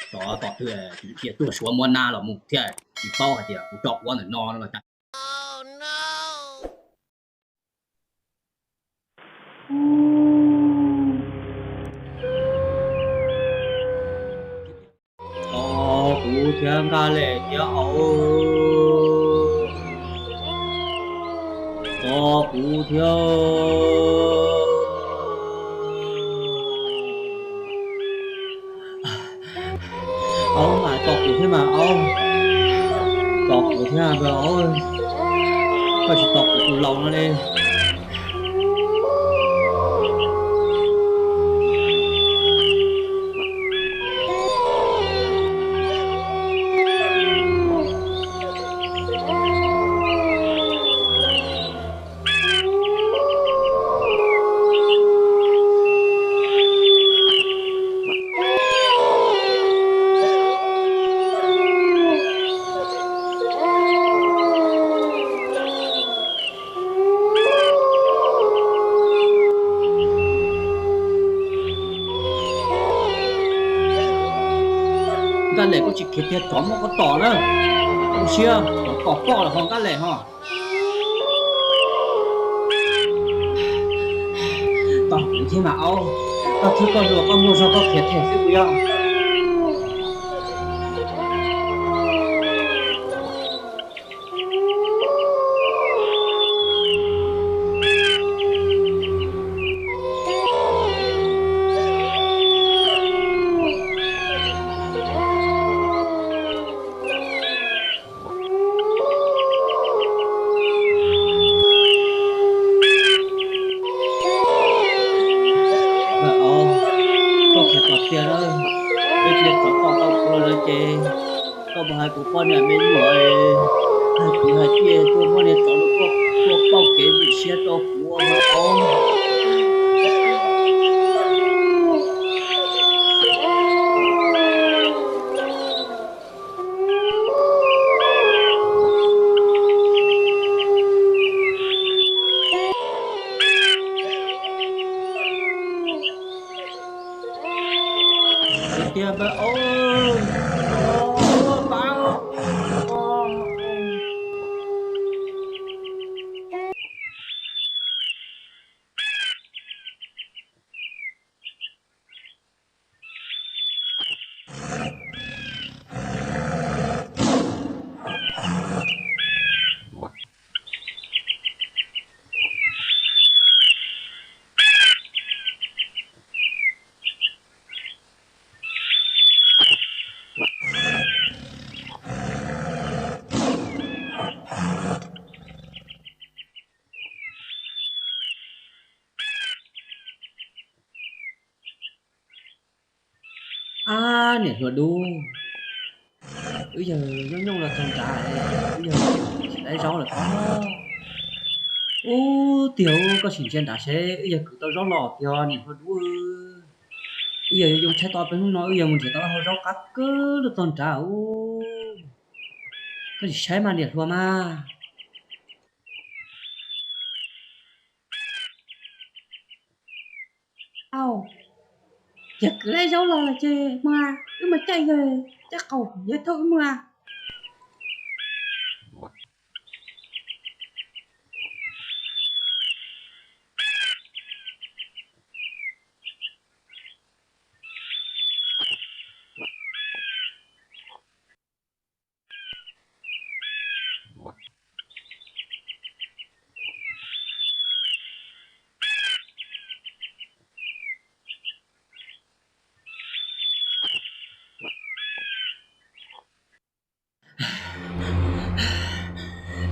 Tsov tom twg kuv cia tuaj suav muab nab los mus thiab, tsis paub hais tias kuv tso quav ntawm no no los cas. Tos kuv thiab Nkaj Lem thiab os. Tos kuv thiab. Aub, mas tos kuv thiab mas aub. Tos kuv thiab os. Koj tsis tos kuv tus laus no li. Nkaj Lem, koj tsis khiav tiag, tsov muab koj tom na. Koj siab, tsov tom koj lawm ho Nkaj Lem ho. Tos kuv thiab mas aub, koj thiab koj luag koj muaj zog koj khiav them xwb kuv yog. Koj khiav tom tiag lawm, ib pliag tsov tom tau kuv lawm ces koj puas hais kuv poj niam me nyuam, hais kuv hais tias tuaj muab niag tsov tuaj pauj kev sim siab rau kuv ua aub. Tiag tiag, Ab niam hluas dub, wb yawg nyooj nyooj los txog nrad, wb yawg tsis dab zaub lawm pob. Ub, tiag, koj sim ntsia nrad seb wb yawg kwv tau zaub los tiag niam hluas dub. Wb yawg yuav yoo tshaib tau peb hnub no wb yawg mus nrhiav tau hau zaub qab kawg los txog nrad ub. Koj tsis saib mas niam hluas mas. Au, yawg kwv laib zaub los lawm ces mas wb mus caij yawg caij qaum yawg thauj wb mus.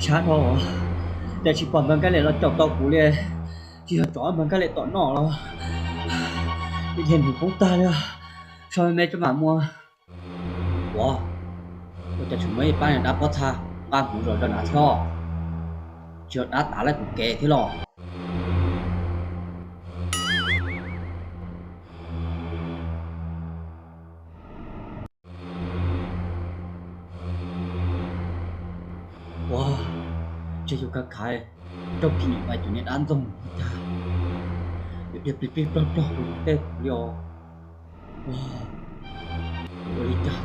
Sab dhau, cas tsis pom npawg Nkaj Lem los caum tau kuv li. Tsis yog tsov npawg Nkaj Lem tom noj los, ib dhia nws poob tag li. So me me tso mam mus. Ua, ua cas tseem muaj ib pab niag dab pob txha nqa hmuv zom zaws nrad thiab. Tsis yog dab tav laij kuv kev thiab los? Ua, ntshe yus khav khav raug phim nyuj vais cov niag dab ntxoog tag, yuav dhia plig plig plog plog rau tej kuv li os. Ua, Ua li cas?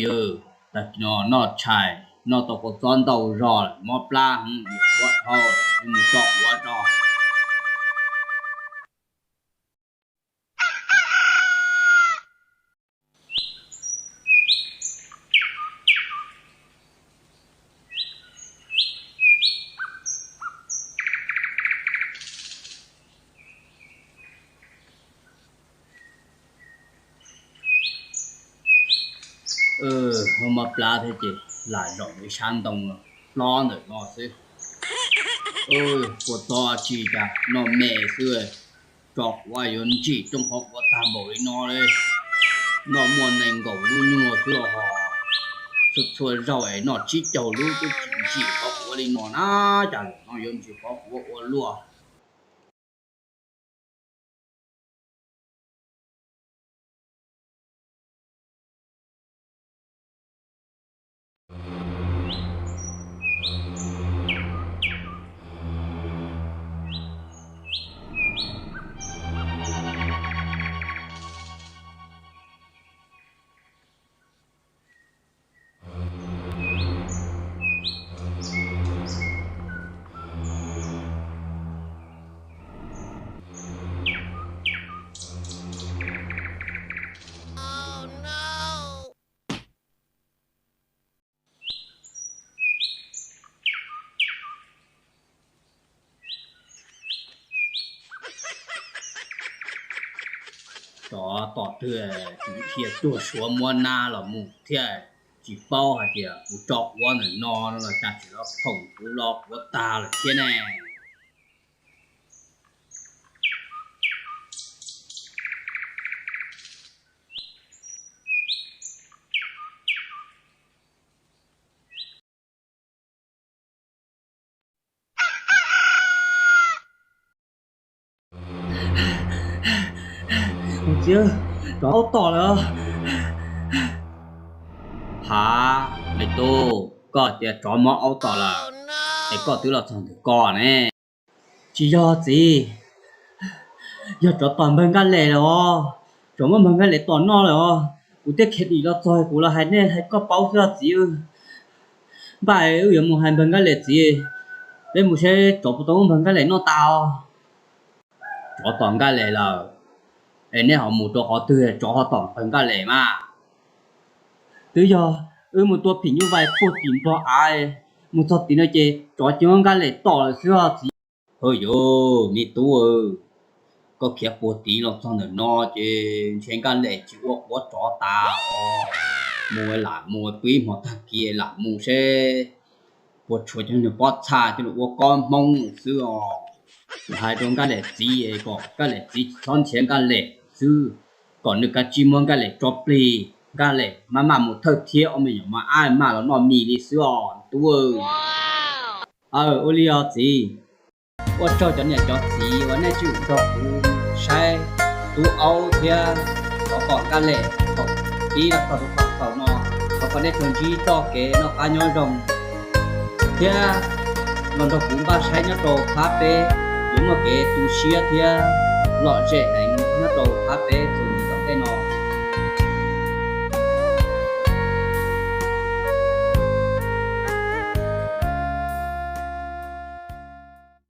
Yog, tag kis no noj tshais noj tau kua txob ntau zog lawm, mob plab heev, ua dhau, mus tso quav tso. Mob plab thiab ces lam zaum ib sab ntoo hlob ntawm no xwb. Kua txob tsis tas noj me xwb, tso quav yuav ntsim rooj qhov quav tag npaum li no li. Noj muaj nees nkaum lub nyuag xwb los ho, txhua txhua zaug es noj tsib caug lub twb tsis ntsim qhov quav li no na, cas zaum no yuav ntsim qhov quav ua luaj. Tsov tom twg kuv thiaj tuag suav muab nab los mus thiab, tsis paub hais tias kuv tso quav ntawm no los cas tsis los phoom kuv los quav tag lawm thiab ne. Txiv, tsov aub tom lawm. Ha, me tub, koj tias tsov mob aub tom lawm, es koj twb los txog ntawm ko ne? Tsis yog txiv, yog tsov tom npawg Nkaj Lem lawm os. Tsov muab npawg Nkaj Lem tom noj lawm os. Kuv thiaj khiav dim los txog kuv los hais nej hais koj paub xwb os txiv. Npaj wb yuav mus hais npawg Nkaj Lem txiv, peb mus saib tsov puas tau muab npawg Nkaj Lem noj tas os. Tsov tom Nkaj Lem lawm, es nej ho mus rau qhov twg tsov ho tom npawg Nkaj Lem mas? Twb yog wb mus tua phim nyuj vais puag tim nplog av, mus txog tim no ces tsov cia muab Nkaj Lem tom lawm xwb os txiv. Hawj yus, me tub, koj khiav puag tid los txog ntawm no ces ntshe Nkaj Lem tsis ua quav tsov tas os. Mus lam mus, pw ib hmo tag kis lam mus seb puas tshuav cov niag pob txha coj los ua kob hmoob xwb os. Hais rau Nkaj Lem txiv kom Nkaj Lem txiv tsis txhob nrhiav Nkaj Lem xwb, kom nws kav tsij muab Nkaj Lem tso plig, Nkaj Lem maj maj mus thawj thiab ob me nyuam maj ab maj los noj mis li xwb os tub. Aw, ua li os txiv. Ua tsaug cov niam cov txiv uas nej tseem nrog kuv saib tub aub thiab thov kom kab lem thaum pib los txog rau thaum no, thov kom nej tsuas ntsib txoj kev noj qab nyob zoo thiab los nrog kuv npaj saib nyob rau phab peb, yuav muaj kev tu siab thiab lom zem heev nyob rau phab peb.